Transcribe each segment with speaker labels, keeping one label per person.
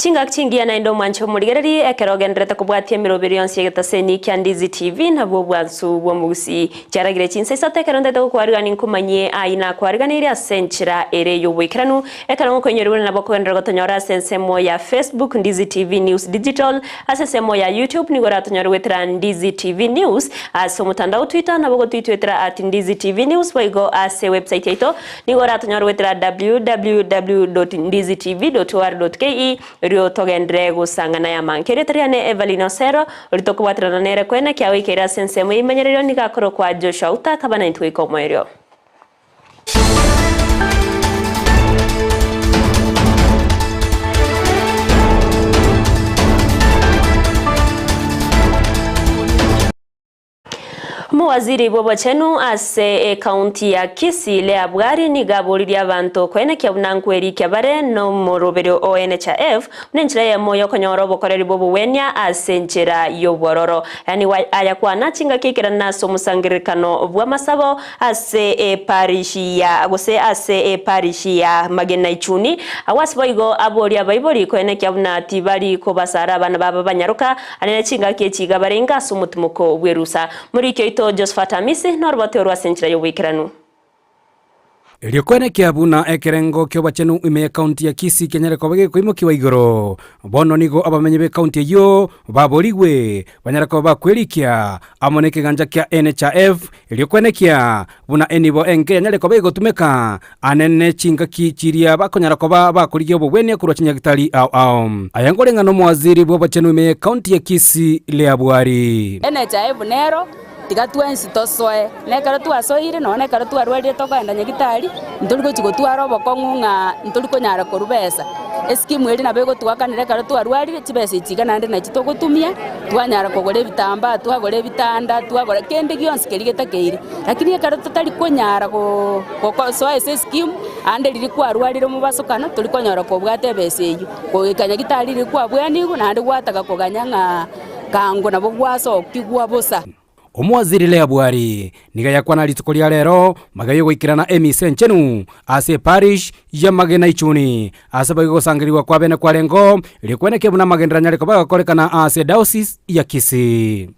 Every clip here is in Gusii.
Speaker 1: Chingaki chingiya naende omwanche omorigererie ekero ogendererete kobwatia emeroberi yonsi y'egetaseni kia Ndizi TV nabwo obwansu bw'omogusii. Chiaragire chinsa isato ekero ntaete gokwarigania nkomanyie ayio nakwariganeirie ase enchera ere y'oboikeranu. Ekero ngokoinyoria buna nabo okogenderera gotonyora ase ensemo ya Facebook Ndizi TV News Digital, ase ensemo ya YouTube nigo oratonyore goetera Ndizi TV News, ase omotandao Twitter nabo ogotwitwetera at Ndizi TV News boigo ase ewebsite yaito Nigo oratonyore goetera www.ndizitv.or.ke erio togenderere gosang'ana y'amanke. Erieta riane Evelyn Osero, oria tokobwaterana nere kwene kiagoikeire ase ensemo y'eimenyererio nigo akorokwa Joshua Uta akaba naintwe goika omoerio. Omowaziri bw'obochenu ase ekaunti ya Kisii Leah Bwari nigo aboririe abanto koenekia buna nkwerikia bare nomoroberio o NHIF buna enchera eyemo yokonyora obokoreri bw'obogwenia ase enchera y'obwororo. Aya nigo ayakwana chingaki aikerana ase omosangererekano bw'amasabo ase eparish ya gose ase eparish ya Magena Ichuni. Agwo ase boigo aborie abaibori koenekia buna tibari kobasara abana babo banyaroka Anene chingaki echi iga barenge ase omotimoko bw'erusa. Moriki oito Josephat Amisi norobote orwo ase enchera y'oboikeranu.
Speaker 2: Erio koenekia buna ekerengo ki'obachenu ime y'ekaunti ya Kisii kenyare koba gekoimokiwa igoro, bono nigo abamenyi b'ekaunti eyio baborigwe banyare koba bakwerikia amo nekegancha kia NHIF erio koenekia buna enibo enke yanyare koba egotumeka Anene chingaki chiria bakonyara koba bakorigia obogwenia korwa chinyagitari ao ao. Aya nkoreng'ana omowaziri bw'obochenu ime y'ekaunti ya Kisii Leah Bwari.
Speaker 3: NHIF nero, tiga twensi tosoe, na ekero twasoire nonya na ekero twarwarire tokoenda nyagitari, ntori gochi gotwara obokong'u ng'a ntori konyara korwa besa. Eskimu eria nabo egotoakanera ekero twarwarire, chibesa echi iga naende nachi togotumia, twanyara kogora ebitambaa, twagora ebitanda, twagora kende gionsi keria getakeire. Lakini ekero totari konyara gosoa ase eskimu, ande riria kwarwarire omobasokano, tori konyora kobwata ebesa eyio. Goika nyagitari riria kwabwenigwe naende gwataka koganya ng'a kango nabo gwasokigwa bosa.
Speaker 2: Omowaziri Leah Bwari nigo yakwana rituko ria rero magega yogoikerana emisa enchenu ase eparish ya Magena Ichuni ase boigo gosangererigwa kwa bene kwarengeo erio kweneke buna amagenderero anyare koba agakorekana ase edaosis ya Kisii.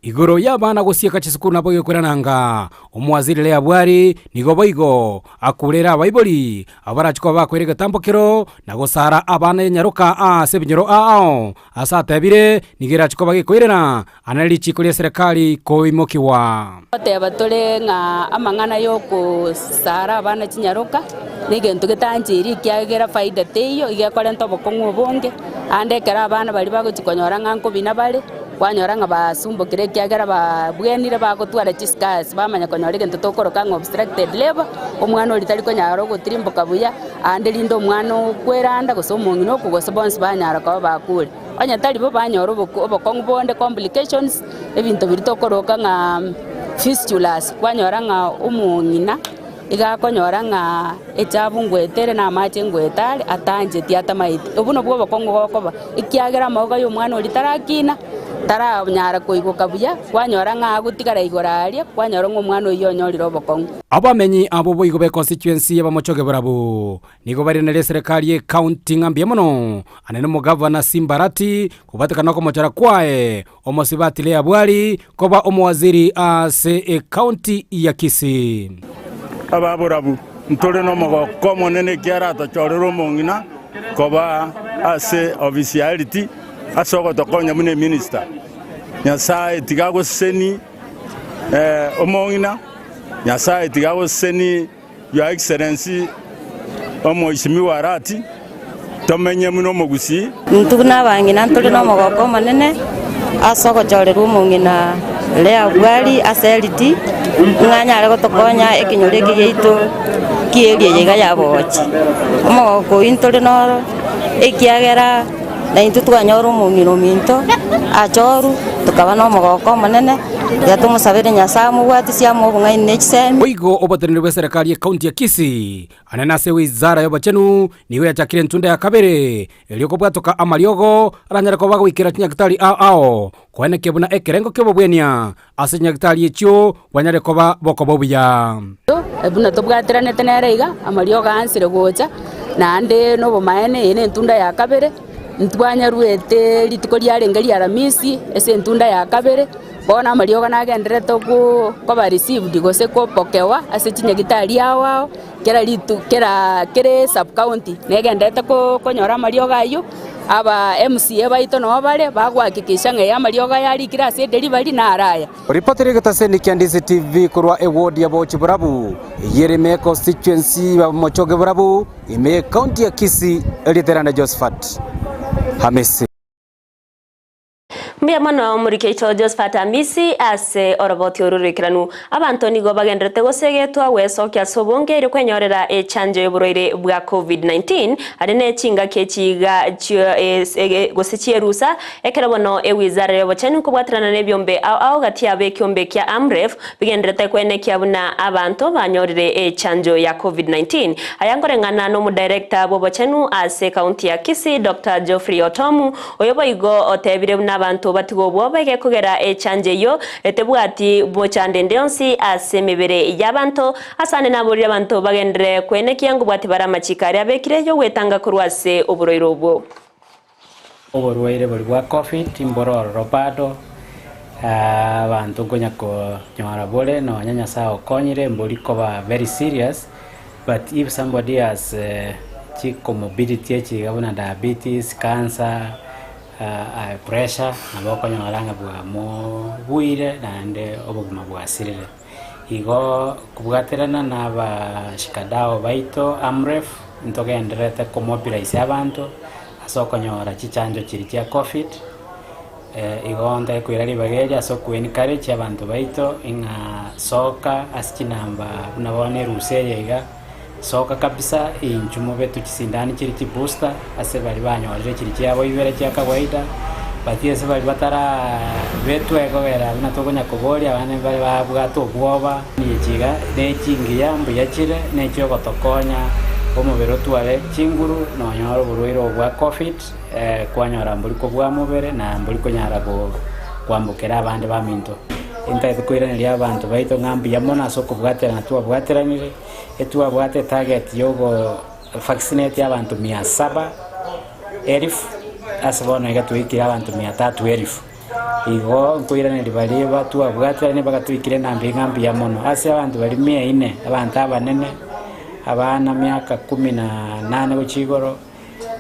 Speaker 2: Igoro y'abana gosieka chisukuru nabo gekwerana nga omowaziri Leah Bwari nigo boigo akurere abaibori abarache koba bakoira egetambo kero na gosara abana enyaroka ase ebinyoro ao ase atebire nigo erache koba gekoirera Ane richiiko ria serikali koimokigwa.
Speaker 3: Goteba tore ng'a amang'ana y'okosara abana chinyaroka negento getancheiri ekiagera faida teiyo, iga ekorenta obokong'u obonge, ande ekero abana baria bagochia konyora ng'a nkobina bare, kwanyora ng'a basumbokire ekiagera babwenire bagotwara chiscars bamanya konyora egento tokoroka ng'a obstructed labour, omwana oria tari konyara ogotirimboka buya, ande rinde omwana okweranda gose omong'ina okwo gose bonsi banyara koba bakure. Onye tari bo banyora obokong'u bonde complications, ebinto biria tokoroka ng'a fistulas, kwanyora ng'a omong'ina iga akonyora ng'a echabu ngoeta ere na amache ngoeta are atancheti atamaeti. Obwo nobwo obokong'u gokoba, ekiagera amauga ya omwana oria tarakina, taranyara koigoka buya, kwanyora ng'a agotigara igoro aria, kwanyora ng'a omwana oyio onyorire obokong'u.
Speaker 2: Abamenyi abwo boigo be constituency y'abamochoge barabwo Nigo barianere eserekari y'ecounty ng'a mbuya mono ane nomogavana Simbarati kobatekana okomochora kwaye omosibati Leah Bwari koba omowaziri ase ecounty ya Kisii.
Speaker 4: Ababorabu, ntore nomogoko omonene ekiagera atochorire omong'ina koba ase ofisi ya Health ase ogotokonya buna eminister. Nyasae tiga agoseseni omong'ina, Nyasae tiga agoseseni Your Excellency Omoisimigwa Arati, tomenye buna omogusii.
Speaker 5: Intwe buna abang'ina ntore nomogoko omonene ase ogochorerwa omong'ina Leah Bwari ase eriti, ng'a anyare gotokonya ekenyoro eke giaito ki'eria eye iga ya bogochi. Omogoko oyio ntore noro ekiagera naintwe twanyora omong'ina ominto achorwe, tokaba nomogoko omonene. Tiga tomosabere Nyasae amobwatisie amoe obong'aini ne chisemi.
Speaker 2: Boigo oboteneneri bw'eserekari y'ekaunti ya Kisii, anene ase wizara y'obochenu, nigo yachakire entunda ya kabere, erio kobwatoka amariogo aranyare koba goikera chinyagitari ao ao, koenekia buna ekerengo ki'obobwenia ase chinyagitari echio bwanyare koba bokoba obuya.
Speaker 3: Buna tobwatiranete nere iga, amariogo aansire gocha, naende nobomaene eye nentunda ya kabere, ntwanyaruete rituko riarenge ri'Aramisi ase entunda ya kabere, bono amariogo nagendererete go koba received gose kopokewa ase chinyagitari ao ao, kera ritu kera kere sub county negendererete ko konyora amariogo aywo, aba MCA baito nabo bare, bagohakikisha ng'a amariogo aya arikire ase edelivery naro aya.
Speaker 2: Ripoti ri'egetaseni kia Ndisi TV korwa eward ya Bochi Borabu, eyio ere ime constituency ya Bomochoge Borabu, ime ye county ya Kisii, erieta Josephat Hamisi.
Speaker 1: Mbuya mono omoriki oito Josephat Amisi ase oroboti oru roikeranu. Abanto nigo bagenderete gosegetwa gwesokia ase obonge erio kwenyorera echanjo y'oborwaire bwa Covid-19 are ne chingaki echi iga gose chierusa Ekero bono ewizara y'obochenu kobwaterana nebiombe ao ao gati yabo ekiombe kia Amref bigenderete kwenekia buna abanto banyorire echanjo ya Covid-19. Aya nkoreng'ana nomodirector bw'obochenu ase ekaunti ya Kisii Doctor Geoffrey Otomu oyo boigo otebire buna abanto batige obwoba egekogera echanjo eyio etebwati mochando ende yonsi ase emebere y'abanto. Asande naborire abanto bagenderere kwenekia nkobwati bare amachiko aria abekire yogwetanga korwa ase oborwaire obwo.
Speaker 6: Oborwaire boria bwa Covid mboro ororo bado, abanto nkonya konyora bore nonya Nyasaye okonyire mbori koba very serious, but if somebody has chi comorbidity echi iga buna diabetes, cancer, pressure, nabo okonyora ng'a bwamobuire naende obogima bwasirire. Igo kobwaterana na abashikadau baito Amref, ntogendererete komobilize abanto ase okonyora chichanjo chiria chia covid, igo ntake koira ribaga eri ase oko encourage abanto baito ng'a soka ase chinamba buna bono erusa eye iga, soka kabisa inchuo mobetwe chisindani chiria chi booster ase baria banyorire chiria chiabo ibere chia kawaida, but ase baria batara betwa ekogera buna tokonya koboria abande mbare babwate obwoba. Echi iga ne chingiya mbuya chire, ne echiogotokonya omobere otware chinguru nonyore oborwaire obo bwa covid, kwanyora mbori kobua mobere na mbori konyara go kwambokera abande baminto. Intagete koiraneria abanto baito ng'a mbuya mono ase okobwaterana twabwateranire. Etwabwate etarget yogo vaccinate abanto mia saba elfu, ase bono iga twaikire abanto mia tatu elfu. Igo nkoiraneria baria batwabwateranie mpaka twaikire enamba eye ng'a mbuya mono. Ase abanto baria mia inne, abanto abanene, abana miaka kumi na nane gochia igoro,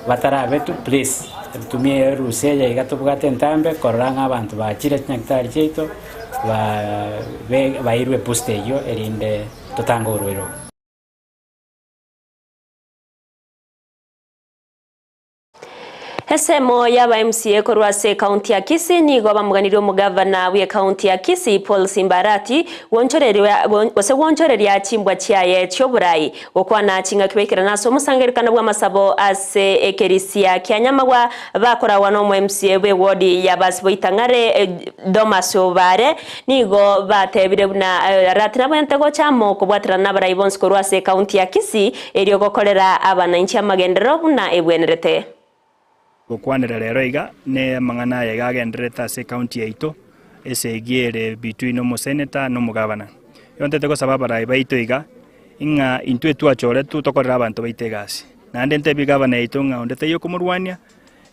Speaker 6: batarabetwe please tumia erusa eye iga tobwate entambe korora ng'a abanto bachire chinyagitari chiaito, ba bairwe ebooster eyio erinde totange orwaire obo.
Speaker 1: Esemo y'aba MCA korwa ase ekaunti ya Kisii nigo bamoganirie omogavana bw'ekaunti ya Kisii Paul Simba Arati gose gwonchoreria chimbwa chiaye chi'oborai. Gokwana ching'aki baikerana ase omosangererekano bw'amasabo ase ekerisia kia Nyamagwa bakoragwa nomo MCA bw'ewodi ya Basiboitang'are Domas Obare nigo batebire buna Arati nabwenerete gocha amo kobwaterana nabarai bonsi korwa ase ekaunti ya Kisii erio gokorera abananchi amagenderero buna ebwenerete.
Speaker 7: Gokwanera rero iga, ne amang'ana aya iga agendererete ase ecounty yaito, esegi ere between omosenator na omogavana. Igo ntete gosaba abarai baito iga, ing'a intwe twachoretwe tokorere abanto baito egasi. Naende ntebie gavana yaito ng'a onde taiyo okomorwania,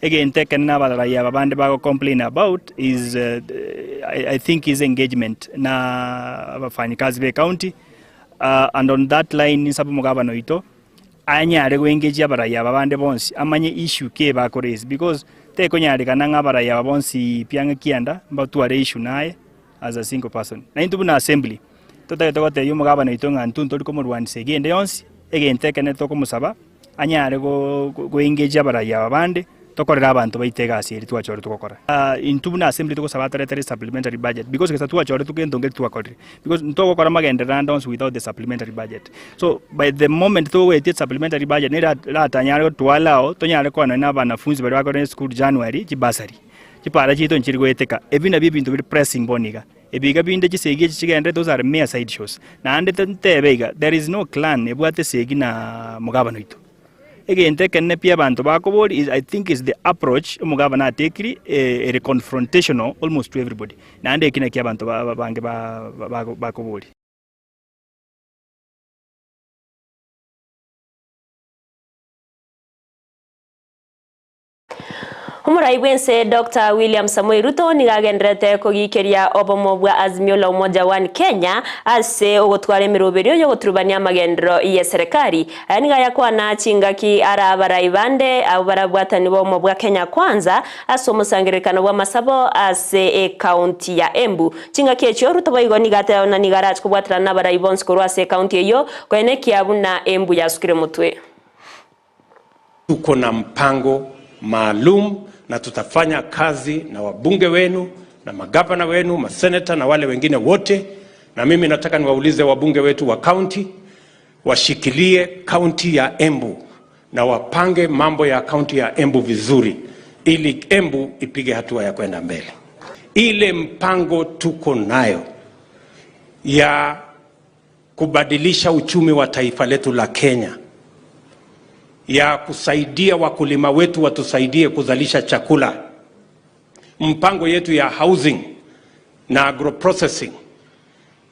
Speaker 7: egento ekenene abarai aba bande bago complain about is I think is engagement na abafanyikazi ba ecounty, and on that line nsabe omogavana oito, anyare goengage abarai aba bande bonsi, amanye issue ki bako raise because tekonyarekana ng'a abarai aba bonsi pi ang'e kianda mbatware issue naye as a single person. Na intwe buna assembly, totagete gotebia omogabana oito ng'a intwe ntori komorwanisa egende yonsi, egento ekenene tokomosaba, anyare go goengage abarai aba bande, tokorere abanto baito egasi eria twachoretwe gokora. Intwe buna assembly togosaba atoretere supplementary budget because gesa twachoretwe gento nkeri twakorire because ntogokora magenderero ande onsi without the supplementary budget. So by the moment togoetia supplementary budget nere ratanyare gotoa allow tonyare koa nonye na abanafunzi baria bakorire esukuru January chibasari. Chipara chiaito nchiri goeteka, ebi nabio ebinto biri pressing bono iga. Ebiga binde chisegi echi chigenderete those are mere side shows. Naende ntebe iga there is no clan ebwate esegi na mogabana oito. Egento ekenene pi abanto bakoboria is I think is the approach omogabana atekiri ere confrontational almost to everybody. Naende eki nakio abanto bange bakoboria.
Speaker 1: Omorai bw'ense Doctor William Samoei Ruto nigo agendererete kogikeria obomo bwa Azimio la Umoja One Kenya ase ogotwara emeroberio y'ogoturubania amagenderero y'eserekari. Aya nigo ayakwana chingaki ara abarai bande abwo barabwatani b'obomo bwa Kenya Kwanza ase omosangererekano bw'amasabo ase ekaunti ya Embu. Chingaki echio Ruto boigo nigo ateba buna nigo arache kobwaterana nabarai bonsi korwa ase ekaunti eyio koenekia buna Embu yasukire motwe.
Speaker 8: Tuko na mpango maalum na tutafanya kazi na wabunge wenu na magavana wenu, maseneta na wale wengine wote. Na mimi nataka niwaulize wabunge wetu wa kaunti washikilie kaunti ya Embu na wapange mambo ya kaunti ya Embu vizuri, ili Embu ipige hatua ya kwenda mbele. Ile mpango tuko nayo ya kubadilisha uchumi wa taifa letu la Kenya, ya kusaidia wakulima wetu watusaidie kuzalisha chakula, mpango yetu ya housing na agroprocessing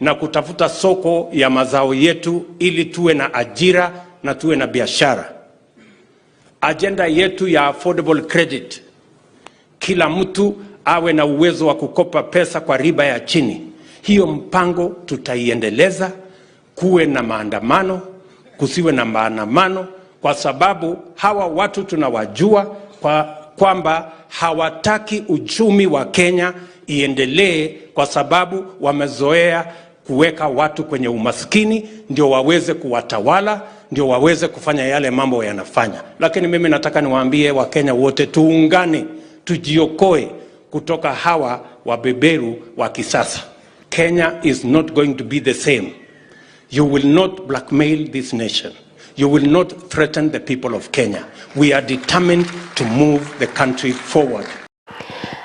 Speaker 8: na kutafuta soko ya mazao yetu ili tuwe na ajira na tuwe na biashara. Ajenda yetu ya affordable credit, kila mtu awe na uwezo wa kukopa pesa kwa riba ya chini. Hiyo mpango tutaiendeleza, kuwe na maandamano, kusiwe na maandamano, kwa sababu hawa watu tunawajua kwa kwamba hawataki uchumi wa Kenya iendelee, kwa sababu wamezoea kuweka watu kwenye umaskini ndio waweze kuwatawala, ndio waweze kufanya yale mambo yanafanya. Lakini mimi nataka niwaambie Wakenya wote tuungane, tujiokoe kutoka hawa wabeberu wa kisasa. Kenya is not going to be the same. You will not blackmail this nation. You will not threaten the people of Kenya. We are determined to move the country forward.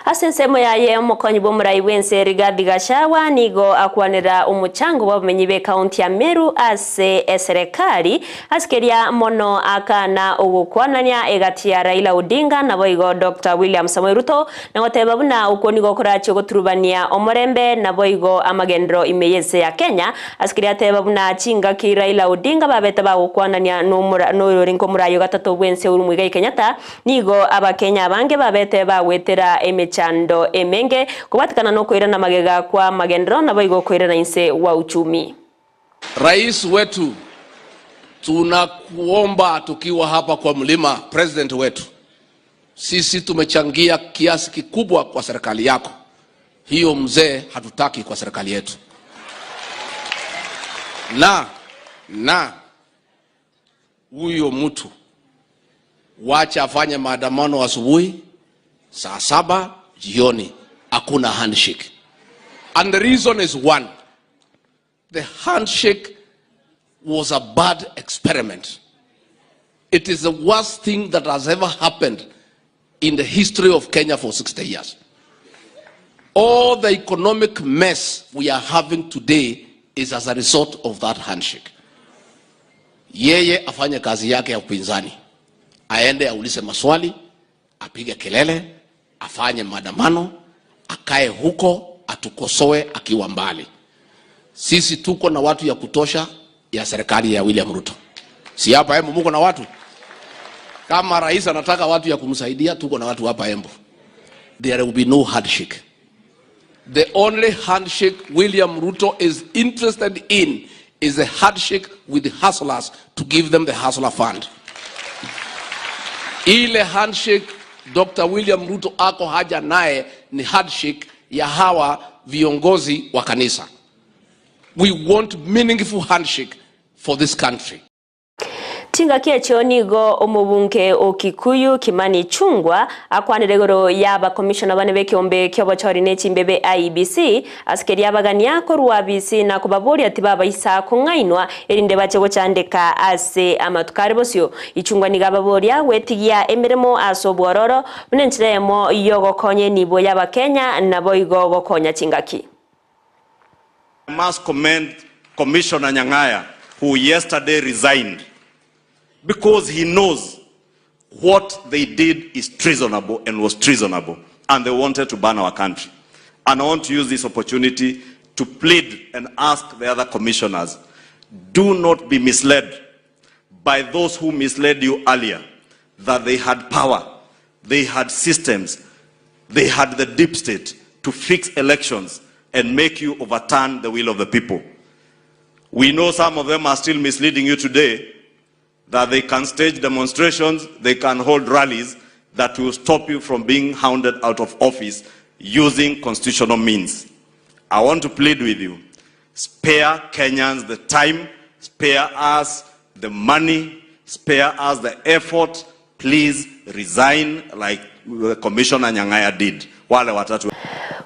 Speaker 1: Ase ensemo yaye omokonyi bw'omorai bw'ense Rigathi Gachagua nigo akwanera omochango bw'abamenyi b'ekaunti ya Meru ase eserekari ase keria mono akana ogokwanania egati ya Raila Odinga naboigo Dr William Samoei Ruto na goteba buna okwo nigo okorachie goturubania omorembe naboigo amagenderero ime y'ense ya Kenya ase keria ateba buna chingaki Raila Odinga babete bagokwanania noyorenge omorai ogatato bw'ense Uhuru Muigai Kenyatta Nigo Abakenya abange babete bagwetera emechando emenge, kobwatekana nokoirana magega kwa amagenderero naboigo okoirana inse gwa uchumi.
Speaker 9: Rais wetu tunakuomba tukiwa hapa kwa mlima, president wetu, sisi tumechangia kiasi kikubwa kwa serikali yako. Hiyo mzee hatutaki kwa serikali yetu. Na na huyo mtu wacha afanye maandamano asubuhi saa saba jioni, hakuna handshake. And the reason is one, the handshake was a bad experiment. It is the worst thing that has ever happened in the history of Kenya for 60 years. All the economic mess we are having today is as a result of that handshake. Yeye afanye kazi yake ya upinzani, aende aulize maswali, apige kelele, afanye maandamano, akae huko, atukosoe akiwa mbali. Sisi tuko na watu ya kutosha ya serikali ya William Ruto. Si hapa Embu muko na watu? Kama rais anataka watu ya kumsaidia, tuko na watu hapa Embu. There will be no handshake. The only handshake William Ruto is interested in is a handshake with the hustlers to give them the hustler fund. Ile handshake Dr. William Ruto ako haja naye ni handshake ya hawa viongozi wa kanisa. We want meaningful handshake for this country.
Speaker 1: Chingaki echio nigo omobunge o Kikuyu Kimani Ichung'wa akwanire igoro y'abakomishona bane b'ekeombe ki'obochori ne chimbebe IEBC ase keria abagania korwa abisi na kobaboria tibabaisa kong'ainwa erinde bache gochandeka ase amatuko are bosio. Ichung'wa nigo ababoria gwetigia emeremo ase obwororo buna enchera eyemo y'ogokonya enibo y'abakenya naboigo gokonya chingaki.
Speaker 10: I must commend Commissioner Nyang'aya, who yesterday resigned because he knows what they did is treasonable and was treasonable, and they wanted to burn our country. And I want to use this opportunity to plead and ask the other commissioners, do not be misled by those who misled you earlier, that they had power, They had systems, they had the deep state to fix elections and make you overturn the will of the people. We know some of them are still misleading you today that they can stage demonstrations, they can hold rallies that will stop you from being hounded out of office using constitutional means. I want to plead with you, spare Kenyans the time, spare us the money, spare us the effort, please resign like Commissioner Nyang'aya did. Wale watatu.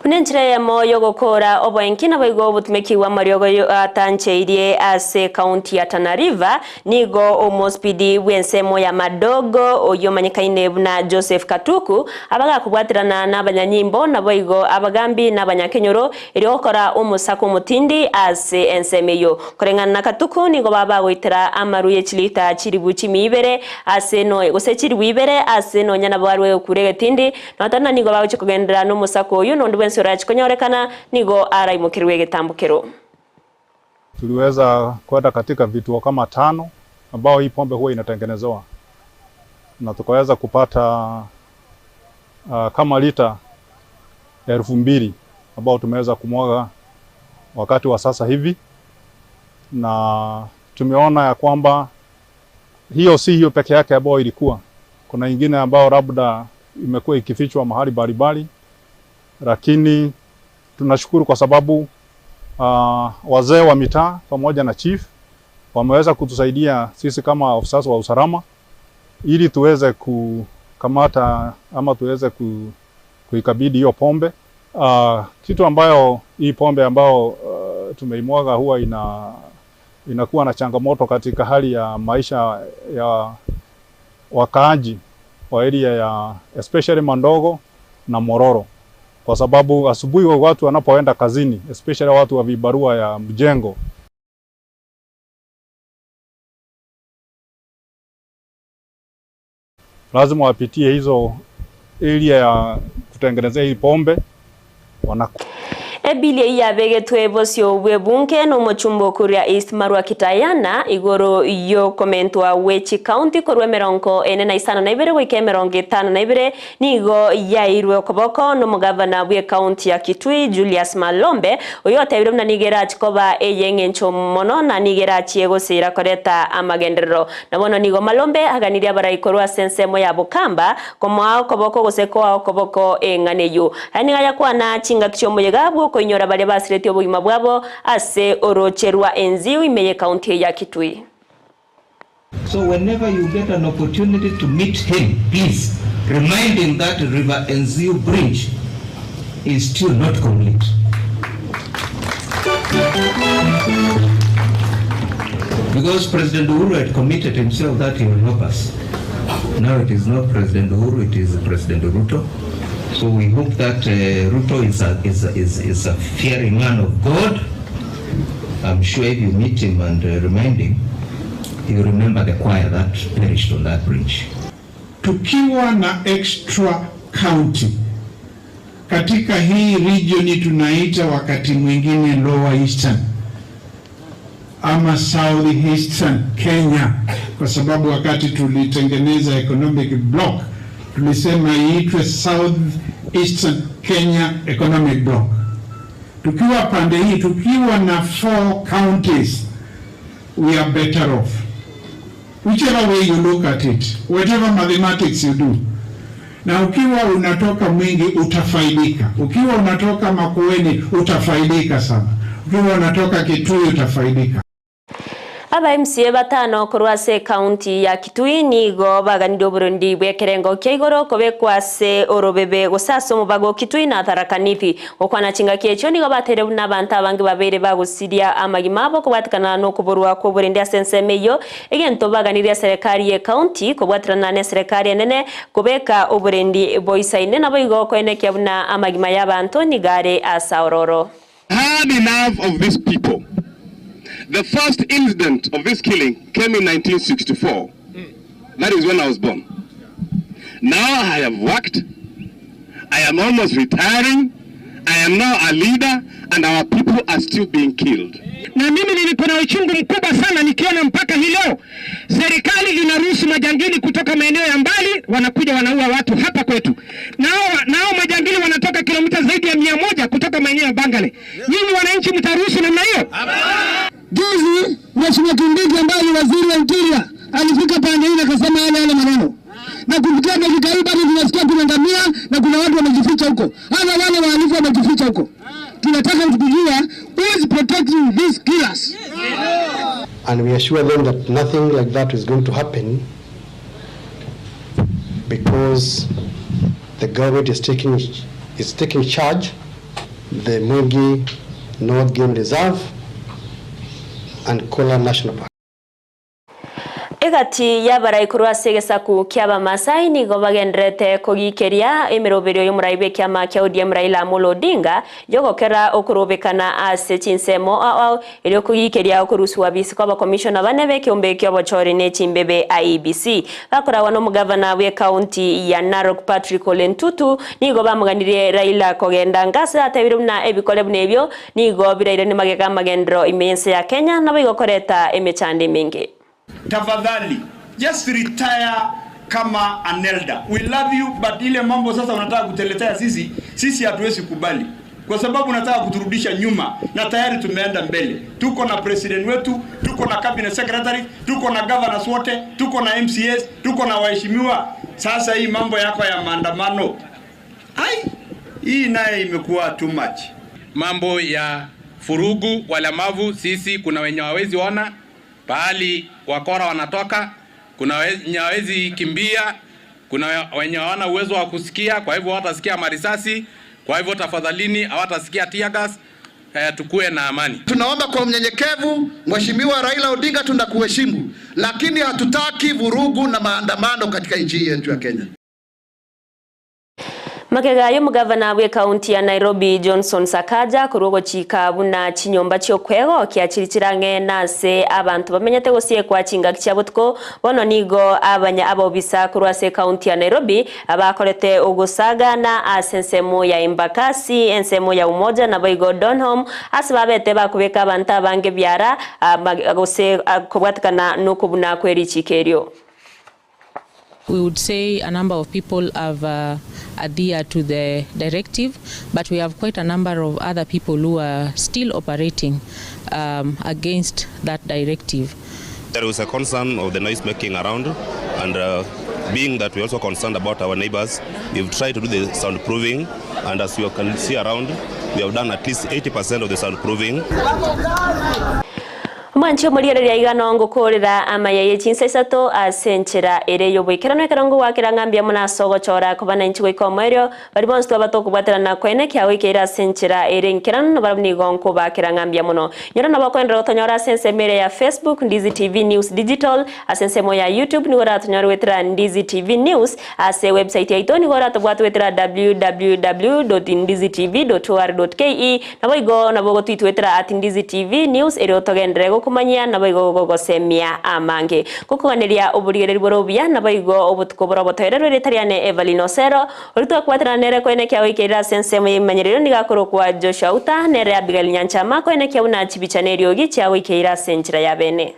Speaker 1: Buna enchera eyemo y'ogokoora oboenki naboigo obotumeki bw'amariogo atancheirie ase ekaunti ya Tana River, nigo omospidi bw'ensemo ya Madogo oyio omanyekaine buna Joseph Katuku abagakobwaterana nabanyanyimbo naboigo abagambi na abanyakenyoro erio gokora omosako omotindi ase ensemo eyio. Koreng'ana na Katuku nigo babagoitera amaru ye chilita chilifu chimia ibere ase no gose chilifu ibere ase nonya nabo arwe gokura egetindi Notari nigo bagochia kogenderera nomosako oyio, na onde bwensi orachie konyorekana nigo araimokerwe egetambokero.
Speaker 11: Tuliweza kwenda katika vituo kama tano ambao hii pombe huwa inatengenezewa na tukaweza kupata uh, kama lita 2000 ambao tumeweza kumwaga wakati wa sasa hivi, na tumeona ya kwamba hiyo si hiyo peke yake ambayo ilikuwa, kuna ingine ambayo labda imekuwa ikifichwa mahali mbalimbali, lakini tunashukuru kwa sababu uh, wazee wa mitaa pamoja na chief wameweza kutusaidia sisi kama ofisa wa usalama ili tuweze kukamata ama tuweze ku, kuikabidi hiyo pombe. Uh, kitu ambayo hii pombe ambayo uh, tumeimwaga huwa ina inakuwa na changamoto katika hali ya maisha ya wakaaji wa area ya especially Mandogo na Mororo, kwa sababu asubuhi wa watu wanapoenda kazini especially watu wa vibarua ya mjengo lazima wapitie hizo area ya kutengenezea hii pombe wanaku
Speaker 1: Ebili eyio yabegetwe bosio bw'ebunge na omochumba okoria East Marwa Kitayana igoro y'okomentwa gwe chikaunti korwa emerongo ene na isano na ibere goika emerongo etano na ibere nigo yairwe okoboko na omogavana bw'ekaunti ya Kitui Julius Malombe oyo otebire buna nigo erachi koba eye eng'encho mono na nigo erachie gosira koreta amagenderero. Na bono nigo Malombe aganirie abarai korwa ase ensemo ya Bokamba komoa okoboko gose koa okoboko eng'ana eyio. Aya nigo ayakwana chingaki chi'omoyega bw'okoinyora baria basiretie obogima bwabo ase oroche rwa Enziu ime y'ekaunti eye ya Kitui.
Speaker 12: So whenever you get an opportunity to meet him, please remind him that River Enziu Bridge is still not complete. Because President Uhuru had committed himself that he will help us. Now it is not President Uhuru, it is President Ruto. So we hope that uh, Ruto is a, is, a, is, is a fearing man of God. I'm sure if you meet him and uh, remind him, he'll remember the choir that perished on that bridge.
Speaker 13: Tukiwa na extra county katika hii region tunaita wakati mwingine Lower Eastern ama South Eastern Kenya, kwa sababu wakati tulitengeneza economic block tulisema iitwe South Eastern Kenya Economic Block. Tukiwa pande hii, tukiwa na four counties, we are better off. Whichever way you look at it, whatever mathematics you do. Na ukiwa unatoka Mwingi utafaidika, ukiwa unatoka Makueni utafaidika sana, ukiwa unatoka Kitui utafaidika.
Speaker 1: Aba MCA batano korwa ase ekaunti ya Kitui nigo baganire oborendi bw'ekerengo kia igoro kobekwa ase orobebe gose ase omobago o Kitui na Tharaka Nithi. Gokwana chingaki echio nigo bateire buna abanto abange babeire bagosiria amagima abo kobwatikana na okoborwa kwa oborendi ase ensemo eyio egento baganirie eserekari ya ekaunti kobwaterana na eserekari enene kobeka oborendi boisaine naboigo koenekia buna amagima ya abanto nigo are ase aororo.
Speaker 14: Had enough of these people. The first incident of this killing came in 1964. That is when I was born. Now I have worked. I am almost retiring. I am now a leader and our people are still being killed.
Speaker 15: Na mimi niko na uchungu mkubwa sana nikiona mpaka hii leo serikali inaruhusu majangili kutoka maeneo ya mbali wanakuja wanaua watu hapa kwetu. Nao, nao majangili wanatoka kilomita zaidi ya 100 kutoka maeneo ya Bangale. Nyinyi wananchi mtaruhusu namna hiyo?
Speaker 16: Juzi Mheshimiwa Kindiki ambaye ni waziri wa Interior alifika pande ile akasema yale yale maneno, na kufikia dakika hii bado tunasikia kuna ngamia na kuna watu wamejificha huko, hata wale wahalifu wamejificha huko. Tunataka kujua who is protecting these killers.
Speaker 17: And we assure them that nothing like that is going to happen because the government is taking charge the Mwingi North Game Reserve and Kola National Park.
Speaker 1: Egati yabarai korwa ase egesaku kia abamasai nigo bagenderete kogikeria emeroberio ya omorai bwa ekiama kia ODM Raila Amolo Odinga yogokera okorobekana ase chinsemo ao erio okogikeria okorusiwa bisi kwa abakomishona bane ba ekeombe kia obochori na echimbebe IEBC. Bakoragwa na omogavana bwa ekaunti ya Narok Patrick Ole Ntutu nigo bamoganirie Raila kogenda ngase atebire buna ebikore buna ebio nigo biraire nimagega amagendero ime ense ya Kenya nabo igokoreta emechando emenge.
Speaker 18: Tafadhali just retire kama an elder. We love you but ile mambo sasa unataka kutuletea sisi, sisi hatuwezi kubali. Kwa sababu unataka kuturudisha nyuma na tayari tumeenda mbele. Tuko na president wetu, tuko na cabinet secretary, tuko na governors wote, tuko na MCAs, tuko na waheshimiwa. Sasa hii mambo yako ya maandamano, ai, hii naye imekuwa too much.
Speaker 19: Mambo ya furugu, walemavu, sisi kuna wenye hawawezi ona pahali wakora wanatoka, kuna wenye hawawezi kimbia, kuna wenye hawana uwezo wa kusikia, kwa hivyo hawatasikia marisasi. Kwa hivyo tafadhalini, hawatasikia tear gas. Tukue na amani.
Speaker 20: Tunaomba kwa unyenyekevu, Mheshimiwa Raila Odinga, tunakuheshimu, lakini hatutaki vurugu na maandamano katika nchi yetu ya Kenya.
Speaker 1: Makega yo mugavana bwe kaunti ya Nairobi Johnson Sakaja korwa gochika buna chinyomba chiokwego kiachiri chirange nase abantu bamenyete gosiekwa chingaki chia botuko bono nigo abanya abobisa korwa ase kaunti ya Nairobi abakorete ogosagana ase ensemo ya Embakasi ensemo ya Umoja na boigo Donholm ase babete bakobeka abantu abange biara gose kobwatikana nokobuna kwerichika erio.
Speaker 21: We would say a number of people have adhered to the directive, but we have quite a number of other people who are still operating against that directive.
Speaker 22: There was a concern of the noise making around, and being that we're also concerned about our neighbors, we've tried to do the soundproofing, and as you can see around, we have done at least 80% of the soundproofing.
Speaker 1: Omwanchi omoriereria igano ngokorera amayeye chinsa isato ase enchera ere yoboikerano ekero ngowakera ng'ambia muna ase ogochora koba nanchi goika omoerio bari bonsi twaba kwene kiagoikeire ase enchera ere enkerano nabarabwo nigo nkobakera ng'ambia mono. Nyora nabo okoenderera gotonyora ase ensemo ere ya Facebook Ndizi TV News Digital ase ensemo ya YouTube nigo oratonyore gwetera Ndizi TV News ase website yaito nigo oratobwate gwetera www.ndizitv.or.ke nabo igo nabo gotwitwetera at Ndizi TV News ere otogenderere gokomanyia nabo igo gogosemia amange gokoganeria oborigereri bore obuya nabo igo obotuko bore obotoereru ere tariane Evelyn Osero ori twakwaterana nere koene kia goikeire ase ensemo ya emanyerero nigo akorokwa Joshua Uta nere Abigail Nyanchama koene kia buna chibicha na eriogi chia goikeire ase enchera ya bene.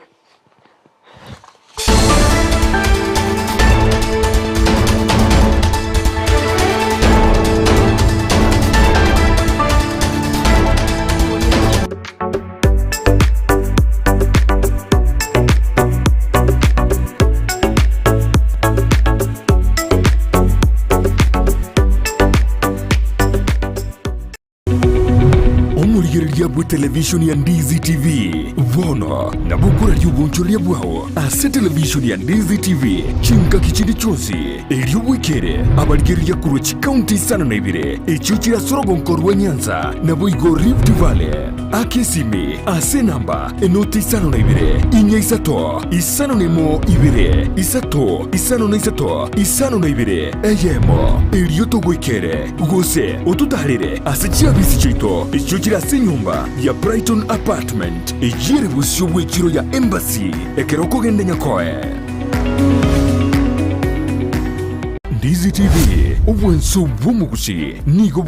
Speaker 23: Omorigereria bwe television ya Ndizi TV bono nabo okoraria obonchoreria bwao ase television ya Ndizi TV chingaki chinde chionsi erio bwekere abarigereria korwa chikaunti 52 echio chirasorogonko rwa Nyanza nabo igo Rift Valley akesimi ase namba enoti 52 inya isato isano nemo ibere isato isano na isato isano na ibere eyemo erio togwekere gose ototarere ase chiabisi chiaito echio chiri ase enyomba ya Brighton Apartment ejire bosio bw'echiro ya Embassy ekero okogenda nyakoe. Ndizi TV obwanso bw'omogusi nigo.